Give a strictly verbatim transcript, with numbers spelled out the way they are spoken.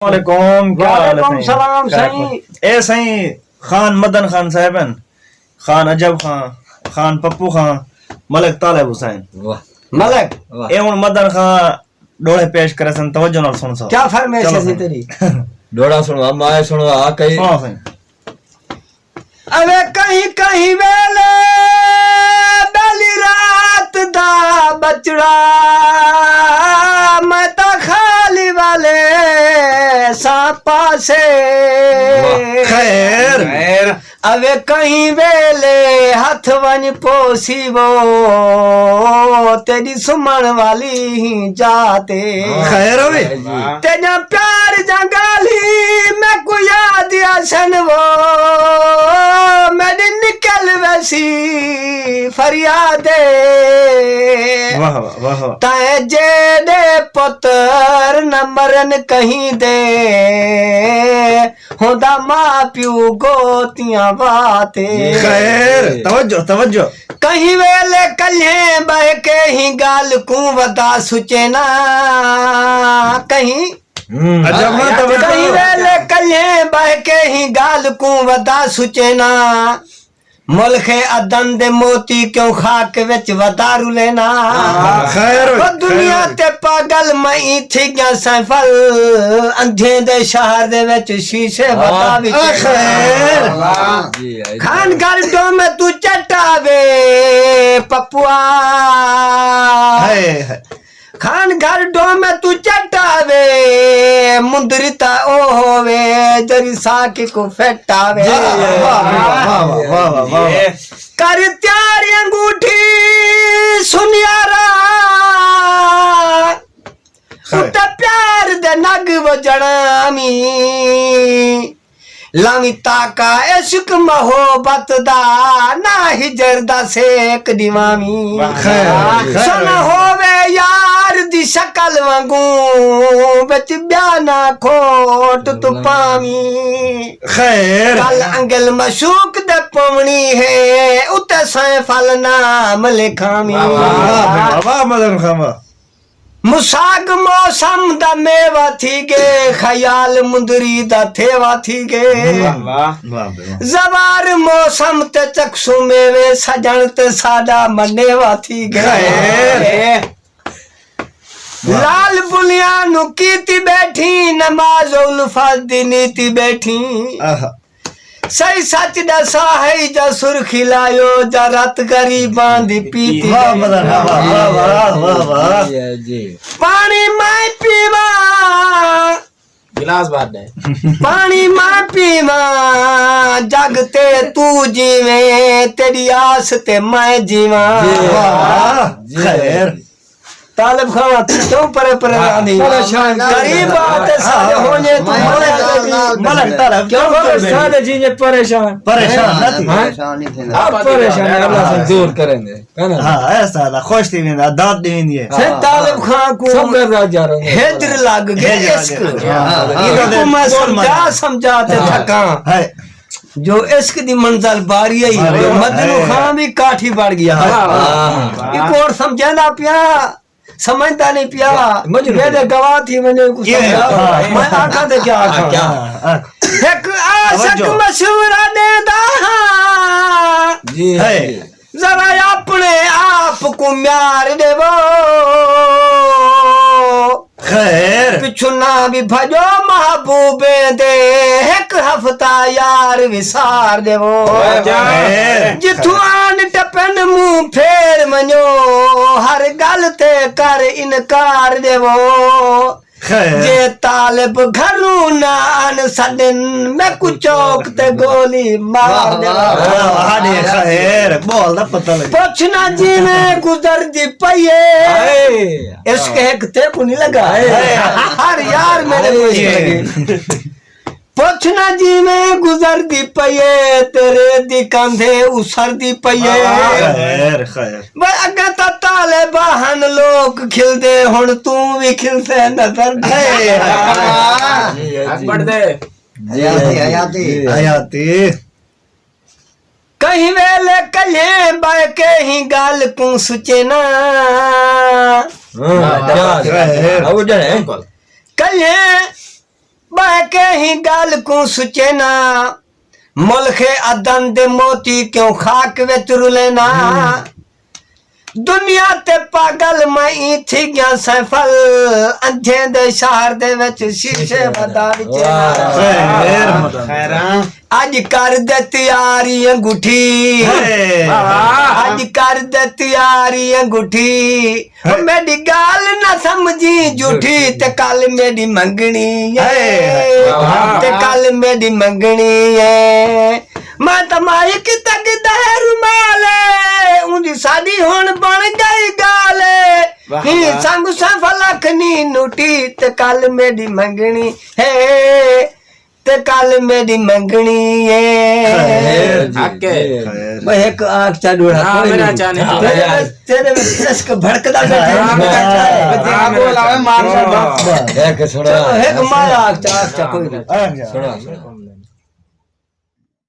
وعلیکم، کیا حال ہے وعلیکم سائیں؟ السلام سائیں۔ اے سائیں، خان مدن خان صاحب ہیں، خان عجب خان، خان پپو خان، ملک طالب حسین۔ واہ۔ ملک۔ واہ۔ اے ہن مدن خان ݙوہڑے پیش کرے سن، توجہ نال سݨ سو۔ کیا فرمائش چلو ہے سائیں۔ تیری؟ ݙوہڑا سݨوا، مائے سݨوا، آ کئی۔ سݨو سائیں۔ اوے کہیں کہیں ویلے ٻیلی رات دا ٻچڑا، میں تاں خالی والے ساں پاسے۔ واہ۔ خیر۔ خیر۔ اوے کہیں ویلے ہتھ ونڄ پوسی وو، تیݙی سمݨ والی ہی جا تے۔ خیر ہووے۔ واہ۔ تیݙیاں پیار دیاں ڳالھیں میکوں یاد آسن وو، میݙی نکل ویسی فریاد۔ واہ واہ، واہ واہ۔ تیں جیݙے پتر نہ مرن کہیں دے، ہوندا ماء پیو گوتیاں واتے۔ خیر، توجہ، توجہ۔ کہیں ویلے کلھیں ٻہہ کے ہی ڳالھ کوں ودا سچینا۔ کہیں ہوں۔ عجب نہ توجہ۔ کہیں ویلے کلھیں ٻہہ کے ہی ڳالھ کوں ودا سچینا۔ ملخ عدن دے موتی کیوں خاک وچ ودا رلینا۔ ہاں، خیر ہوئی، او دنیا خیر ہوئی۔ تے پاگل مئی تھی ڳیا سینفل، اندھیں دے شہر دے وچ شیشے ودا وچ۔ خیر۔ جی، جی۔ خان گھر ڈوم توں چٹ آوے پپوا۔ ہائے، ہائے۔ خان گھر ڈوم توں چٹ آوے، مندری تاں او ہووے، جیڑھی ساکھی کوں فٹ آوے۔ واہ، واہ، واہ، واہ، واہ، واہ۔ کر تیار انگوٹھی سنیارا، خیر۔ اتے پیار دے نگ وڄݨامی۔ لاویں تاکا عشق محبت دا، نہ ہجر دا سیک ݙیوامی۔ واہ، خیر، خیر۔ سن ہووے یار دی شکل وانگوں، وچ ٻیا نہ کھوٹ توں پاویں۔ خیر۔ کل انگل معشوق دے پوݨی ہے، اتے سائیں پھل نام لکھاویں۔ واہ، واہ، واہ، واہ، مدن خان واہ۔ مساگ موسم دا میوہ تھی ڳئے، خیال مندری دا تھیوا تھی ڳئے۔ واہ، واہ۔ واہ بھائی واہ۔ زوار موسم تے چکسوں میوے، سڄݨ تے ساݙا منیوا تھی ڳئے۔ خیر۔ واہ۔ لال بلیاں نوں کیتی ٻیٹھی، نماز الفت دی نیتی ٻیٹھی۔ آہا۔ سہی سچ ݙسا ہئی جا سرخی لایو، جا رت غریباں دی پیتی۔ واہ، واہ، واہ، واہ، واہ، واہ۔ جی، جی۔ پاݨی میں پیواں۔ گلاس بھر ݙے۔ پاݨی میں پیواں، جڳ تے توں جیویں، تیݙی آس تے میں جیواں۔ جی۔ واہ، جی۔ خیر۔ طالب خان، کیوں پرے پرے ہاں، راندی؟ پریشان کیوں؟ غریب بات ہے، سارے ہاں، ہونے تو ہاں، ملک ہاں، دی۔ ہاں، ملک طالب، کیوں کیوں پریشان؟ سارے جی نے پریشان۔ پریشان نہ تھی۔ ہاں؟ پریشان نہیں تھیندے۔ آپ پریشان، اللہ سے دور کریں دے۔ ہے نا؟ ہاں، ایسا اللہ خوش تھی ویندا، داد ݙی ویندی ہے۔ سے ہاں، طالب ہاں۔ خان کو سب کر رہا جا رہا ہے۔ ہجر لگ گئے ہجر لگ عشق۔ گئے۔ ہاں، ہاں، یہ ہاں۔ تو میں سمجھا، سمجھا تے ہاں۔ تھکاں۔ ہے۔ جو عشق دی منزل باری آئی، باری جو آئی۔ مجنوں خان بھی کاٹھی بݨ ڳیا۔ واہ، واہ، واہ۔ ایکوں سمجھیندا پیا، سمجھدا نہیں پیا۔ مجنوں میݙے پیا۔ گواہ تھی ونڄے کوں یہ، سمجھا۔ ہاں۔ میں آکھاں تے کیا آکھاں؟ ہاں، کیا؟ ہک عاشق توجہ۔ مشورہ ݙیندا ہاں۔ جی، ہے۔ جی۔ ذرا اپݨے آپ کوں میار ݙیوو۔ خیر۔ پچھوں نہ وی بھڄو محبوبیں دے، ہک ہفتہ یار وسار ݙیوو۔ واہ جان۔ خیر۔ جتھوں آن ٹپن منہ پھیر ونڄو، ہر ڳل تے کر انکار ݙیوو۔ خیر۔ جے طالب گھروں نہ آن سݙن، میکوں چوک تے گولی مار ݙیوو۔ واہ، واہ، واہ، خیر، ٻول دا پتہ لڳے۔ پچھ نہ جیویں گزردی پئی ہے۔ ہائے۔ عشق ہک تیکوں نہیں لڳا۔ ہائے۔ ہر یار میݙے ہائے۔ پچھ لڳے۔ پچھ نہ جیویں گزردی پئی ہے، تیرے دی کندھے اسردی پئی ہے۔ خیر، خیر۔ بھئی اڳاں تاں طالب ہن لوک کھلدے، ہݨ توں وی کھلسیں نظر ݙے۔ جی، جی۔ اکبر دے۔ حیاتی، حیاتی۔ جی۔ حیاتی۔ کہیں ویلے کلھیں ٻہہ کے ہی ڳالھ کوں سچینا۔ ہاں، کیا خیر۔ او جڑے۔ کلھیں ڳالھ کوں سچینا، ملخ عدن دے موتی کیوں خاک وچ رلینا؟ دنیا تے پاگل میں ایں تھی ڳیاں سیفل، انجھیں دے شہر دے وچ شیشے ودا وچینا۔ اڄ کر دے تیاری انگوٹھی، اڄ کر دے تیاری انگوٹھی، او میݙی ڳالھ نہ سمجھی جھوٹھی، تے کل میݙی منگݨی اے، تے کل میݙی منگݨی اے۔ میں تاں مائی کیتے ڳھدا ہے رومال اے، اوندی ساݙی ہݨ بݨ ڳئی ڳالھ اے۔ ہی سنگ سفل اکھ نی نوٹی، تے کل میݙی منگݨی اے، تے کل میݙی منگݨی اے۔ خیر جی، حق اے۔ خیر۔ بھئی ہک آکھ چا ݙوہڑا، ہاں، کوئی میرا نہیں۔ چانے تو تیرے ہے۔ وچ، تیرے وچ عشق بھڑکدا ٻیٹھے۔ ہاں، ہاں، ہاں، ہاں، بول آوے مارشل۔ بس، بس۔ ہک سݨا۔ چلو، ہک مارا آکھ چا، آکھ چا، کوئی نہیں۔ سݨا، سݨا۔